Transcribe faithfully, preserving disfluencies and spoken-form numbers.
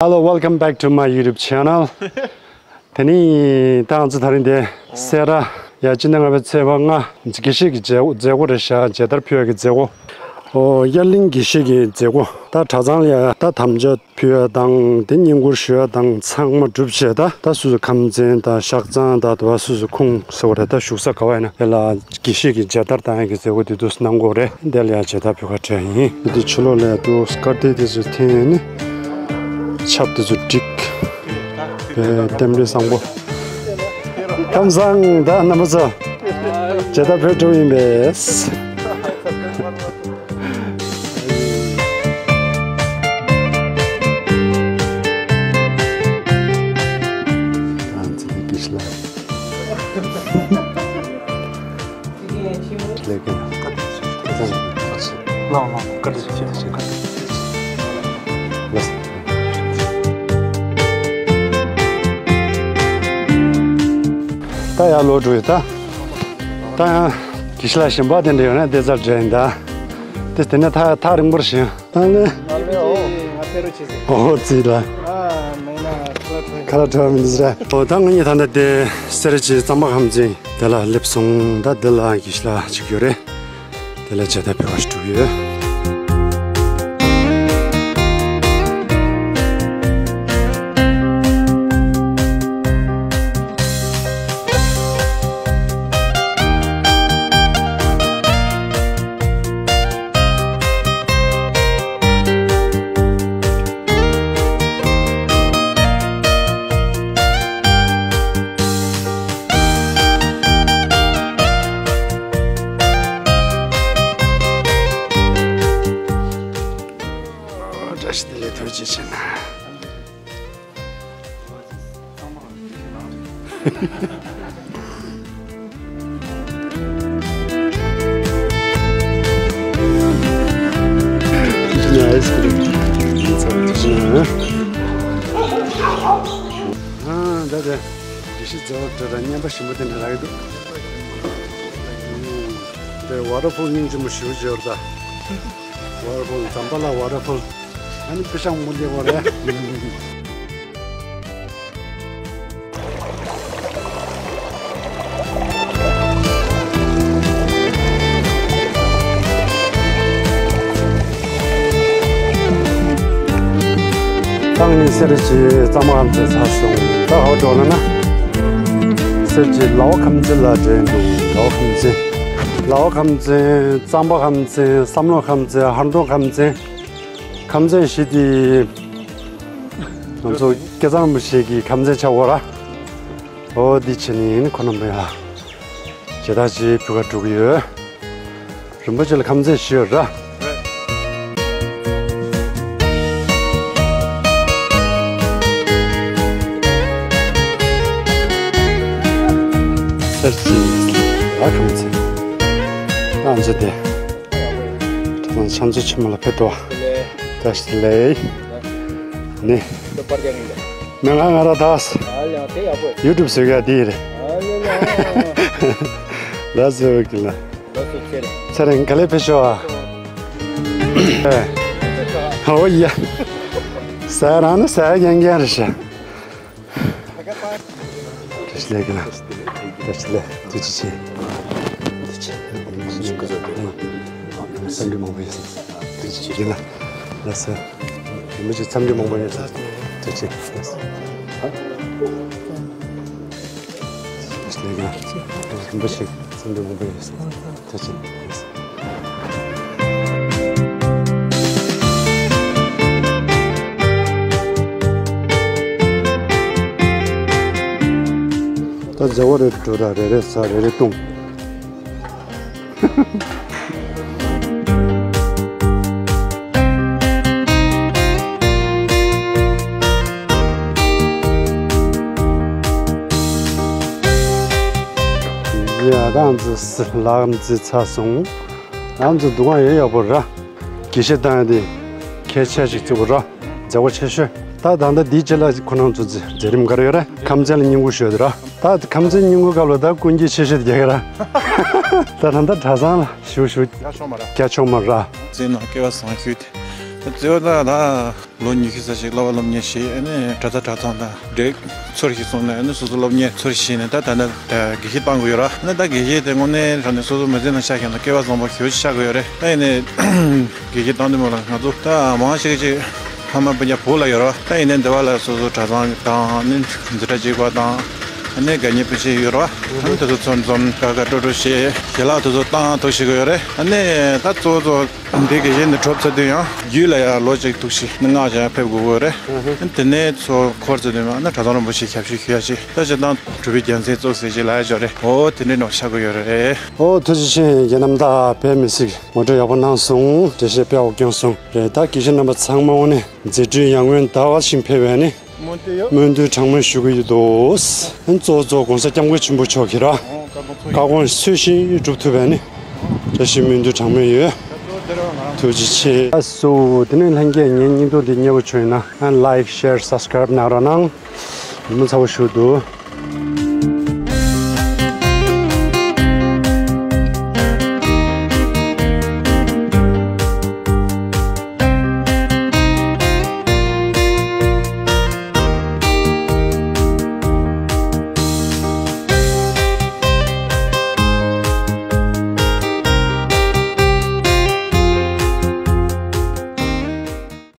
Hello, welcome back to my YouTube channel. དེ་ནི་ད་ང་ཚོ་དེ་རིང་འདི་སེ་ར་ཡ་སྤྱི་ཟླ་ལྔ་པའི་ཚེས་པ་ལྔ་དགེ་བཤེས་ཀྱི་མཛད་མཛད་སྒོ་རེད་ཤག་མཇལ་དར་ཕུལ་ཡག་གི་མཛད་སྒོ། ཨོ་དབྱར་གླིང་དགེ་བཤེས་ཀྱི་མཛད་སྒོ། ད་གྲྭ་ཚང་ལ་ཡ་ད་དམ་བཅའ་ཕུལ་ཡག་དང་དེ་བསྙེན་བཀུར་ཞུ་ཡག་དང་ཚང་མ་གྲུབ་བྱས། ད་ད་སོ་སོ་ཁམས་ཚན་དང་ཤག་ཚང་དང་དེ་བ་སོ་སོ་ཁུངས་སོ་རེད། ད་བཞུགས་ས་ག་བ་ཡིན་ན་དེ་ལ་དགེ་བཤེས་ཀྱི་མཇལ་དར་བཏང་ཡག་གི་མཛད་སྒོ་དེ་དུས་གནང་གི་རེད། དེ་ལ་ཡ་མཇལ་དར་ཕུལ་ག་འགྲོ་ཡག་ཡིན། དེ་ཕྱི་ལོགས་ལ་ཡ་དུ་སྐར་དེ་དེ་ཚོ་འཐེན་ནས་ཆབ་དེ་ཚོ་བསྒྲིགས། རྟེན་འབྲེལ་བཟང་པོ། ཁམས་བཟང་། ད་རྣམ་པ་ཚོ་མཇལ་དར་ཕུལ་འགྲོ་ཡིན་པས། ད་ཡར་ལོག་འགྲོ་ཡིན་ད། ད་ཡང་དགེ་བཤེས་ལགས་གཞན་པ་དེ་འདྲ་ཡོད་ན་བསྡད་ཚར་འདྲ་ཡིན་ད། དེ་དེ་ནས་ཐག་ཐག་རིང་པོར་ཕྱིན། ད་ནི། ཨོ་ཙི་ལ། ཁ་ལག་འཁྲུ་བ་མི་འདུག་ཟེར། ཨོ་ད་ང་གཉིས་ད་ལྟ་དེ་སེ་ར་བྱེས་གཙང་པ་ཁམས་ཚན་དེ་ལ་སླེབས་སོང་། ད་འདི་ལ་དགེ་བཤེས་ལགས་གཅིག་ཡོད་རེད། དེ་ལ་མཇལ་དར་ཕུལ་བ་ཞིག་འགྲོ་གི་ཡོད། བཀྲ་ཤིས་བདེ་ལེགས། ཐུགས་རྗེ་ཆེ་གནང་། ཨ་ད་དེ་དགེ་བཤེས་མཛད་པ་འགྲོ་དང་། བསྙེན་པ་ཞིམ་པོ་དེ་འདྲ་རག་གི་འདུག་དེ་ཝ་ཊར་ཕོལ་སྙིང་རྗེ་མོ་ཞེ་པོ་ཅིག་ཡོད་རེད་ད། ཝ་ཊར་ཕོལ། ཛམ་བྷ་ལ་ཝ་ཊར་ཕོལ། ཨ་ནི་པི་ཤང་མོ་ལེ་བ་རེད། ད་ངས་སེ་ར་བྱེས་གཙང་པ་ཁམས་ཚན་ཚར་སོང་། ད་ཧོ་འགྲོ་ལ་ན་སེ་ར་བྱེས་ལ་བ་ཁམས་ཚན་ལ་འགྲོ་ཡིན་འདུག་ལ་བ་ཁམས་ཚན། ལ་བ་ཁམས་ཚན། གཙང་པ་ཁམས་ཚན། བསམ་བློ་ཁམས་ཚན། ཧར་འདོང་ཁམས་ཚན། ཁམས་ཚན་བཞི་དེ་ང་ཚོ་སྐལ་བཟང་རིན་པོ་ཆེ་གི་ཁམས་ཚན་ཆགས་ཡོད་ར། ཨོ་འདི་བྱས་ནས་ཡིན་ཁོ་རྣམ་པ་ཡ་མཇལ་དར་ཅིག་ཕུལ་ག་འགྲོ་གི་ཡོད། རིན་པོ་ཆེ་ལ་ཁམས་ཚན་བཞི་ཡོད་ར། སེ་ར་བྱེས་ལ་ཁམས་ཚན། ཨ་མཇལ་དེ། ཁྱེད་རང་ཚོ་ཆུ་མོ་ལ་ཕེབས་དོ། བཀྲ་ཤིས་བདེ་ལེགས། ནི། མེ་ང་ང་ར་དག་ཡུ་ཊུབ་བཟོས་ག་དེ་རེད། ལ་བཟོས་གི་ལ། ཚེ་རིང་ག་ལེ་ཕེབས་ཤོག་ཨ། ཨོ་ཡ། ཟ་རང་ནི་ཟ་རྒྱན་རྒྱན་རེད་ཤག་བཀྲ་ཤིས་བདེ་ལེགས། བཀྲ་ཤིས་བདེ་ལེགས། ཐུགས་རྗེ་ཆེ། ཐུགས་རྗེ་ཆེ། བསམ་འགྲུབ་མང་པོ་ཡོད། ཐུགས་རྗེ་ཆེ། ཡིན་ལ། ལགས་སོ། རིན་པོ་ཆེ་འཚམས་འདྲི་མང་པོ་ཡོད། ཐུགས་རྗེ་ཆེ། ལགས་སོ། བཀྲ་ཤིས་བདེ་ལེགས། རིན་པོ་ཆེ་འཚམས་འདྲི་མང་པོ་ཡོད། ཐུགས་རྗེ་ཆེ། ད་མཛེས་པོ་རེ་འགྲོ་དང་། རེ་རེ་ཟ་རེ་རེ་བཏུང་། ཡ་ད་ང་ཚོ་ལ་ཁམས་ཚན་ཚར་སོང་། ང་ཚོ་འདུ་ཁང་ཡོད་ཡག་པོ་ར། དགེ་བཤེས་བཏང་ཡག་དེ་གལ་ཆེ་ཞིག་བརྩི་དགོས་ར། མཛེས་པོ་ཆེ་ཤོས། ད་ད་ལྟ་འདིའི་རྗེས་ལ་ཁོ་རང་ཚོ་མཛད་རིམ་ག་རེ་ཡོད་རེད། ཁམས་ཚན་ལ་བསྙེན་བཀུར་ཞུ་ཡག་དེ་ར། ད་ཁམས་ཚན་བསྙེན་བཀུར་སྐབས་ལ་ད་ཀུན་མཁྱེན་ཆེ་ཤོས་དེ་རྒྱག་གི་ར། ད་ད་ལྟ་གྲྭ་ཚང་ལ་ཞུ་ཞུ། རྒྱ་ཆོག་མ་ར། རྒྱ་ཆོག་མ་ར། ཚེ་ནང་སྐལ་བ་བཟང་ཤོས་དེ། གཙོ་བོ་ད་ད་ལོ་ཉི་ཤུ་ཙམ་ཞིག་སློབ་པ་སློབ་གཉེར་བྱས། ཨ་ནི་གྲྭ་ས་གྲྭ་ཚང་དང་འབྲེལ་ཚོར་ཞིག་སོང་ནས། ཨ་ནི་སོ་སོ་སློབ་གཉེར་ཚོར་ཞིག་བྱས་ནས། ད་ད་ནི་ད་དགེ་བཤེས་བཏང་དགོས་ཡོད་ར། ཨ་ནི་ད་དགེ་བཤེས་དེ་དངོས་གནས་དྲང་གནས་སོ་སོ་མི་ཚེ་ནང་ཆགས་ཀྱང་ད་སྐལ་བ་བཟང་པོ་ཞེ་པོ་ཅིག་ཆགས་དགོས་ཡོད་རེད། ད་ཡིན་ནའི་དགེ་བཤེས་བཏང་དུས་མོ་ལ་ང་ཚོ་ད་མང་ཞིག་ཅིག་ཕ་མ་སྤུན་ཀྱག་བོད་ལ་ཡོད་ར། ད་ཡིན་ནའི་འདི་བ་ལ་སོ་སོ་གྲྭ་ཚང་དང་ཨ་ནི་འཛིན་གྲྭ་གཅིག་པ་དང་། ཨ་ནི་དགའ་ཉེ་སྤུན་མཆེད་ཡོད་ར། ཨ་ནི་དེ་ཚོ་ཚོ་འཛོམས་དགའ་དགའ་སྤྲོ་སྤྲོ་བྱས། ཞལ་ལག་དེ་ཚོ་བཏང་ཐུབ་ཤེས་ཀྱི་ཡོད་རེད། ཨ་ནི་ད་གཙོ་བོ་གཙོ་བོ་འདི་དགེ་བཤེས་འདི་གྲུབ་ཚར་དུས་ཡང་རྒྱུད་ལ་ཡང་ལོ་གཅིག་ཐུག་ཤིག་ནི་སྔགས་ཀྱང་ཕེབས་དགོས་ཀྱི་རེད། ཨ་ནི་དེ་ནས་ཚོ་འཁོར་ཚར་དུས་ཡང་ན་གྲྭ་ཚང་རིན་པོ་ཆེ་ཞབས་ཞུ་ཞུ་ཡ་ཅིག་ད་སྤྱིར་བཏང་གྲུབ་པའི་རྒྱལ་མཚན་གཙོ་ཟེར་ཅིག་ལབ་ཡ་ཅིག་ཡོད་རེད། འོ་དེ་འདྲའི་ནང་ཆགས་ཀྱི་ཡོད་རེད། ཨོ་ཐུགས་རྗེ་ཆེ། རྒྱལ་རྣམ་དག་དཔེ་མི་སྲིད་ངོ་སྤྲོད་ཡག་པོ་གནང་སོང་། འགྲེལ་བཤད་དཔེ་ཡག་པོ་བསྐྱོན་སོང་རེད། ད་དགེ་བཤེས་རྣམ་པ་ཚང་མ་འོ་ནས་མཛད་འཕྲིན་ཡར་ངོའི་ཟླ་བ་བཞིན་ཕེབས་པའི་ནི་སྨོན་འདུན་གྲངས་མེད་ཞུ་གི་ཡོད་དོ། གཙོ་བོ་གཙོ་བོ་༸གོང་ས་༸སྐྱབས་མགོན་ཆེན་པོ་མཆོག་གིས་ར་བཀའ་དགོངས་ཚུལ་བཞིན་སྒྲུབ་ཐུབ་པའི་ནི་བཀྲ་ཤིས་སྨོན་འདུན་གྲངས་མེད་ཡོད། ཐུགས་རྗེ་ཆེ། ཨ་སུ་དེ་ནས་ལྷན་རྒྱས་ངའི་བརྙན་ཐུང་འདི་མཉེས་པོ་བྱུང་ཡིན་ན། ཨ་like, share, subscribe གནང་རོགས་གནང་། ཡིད་མོ་ཚ་པོ་ཞུ་འདུག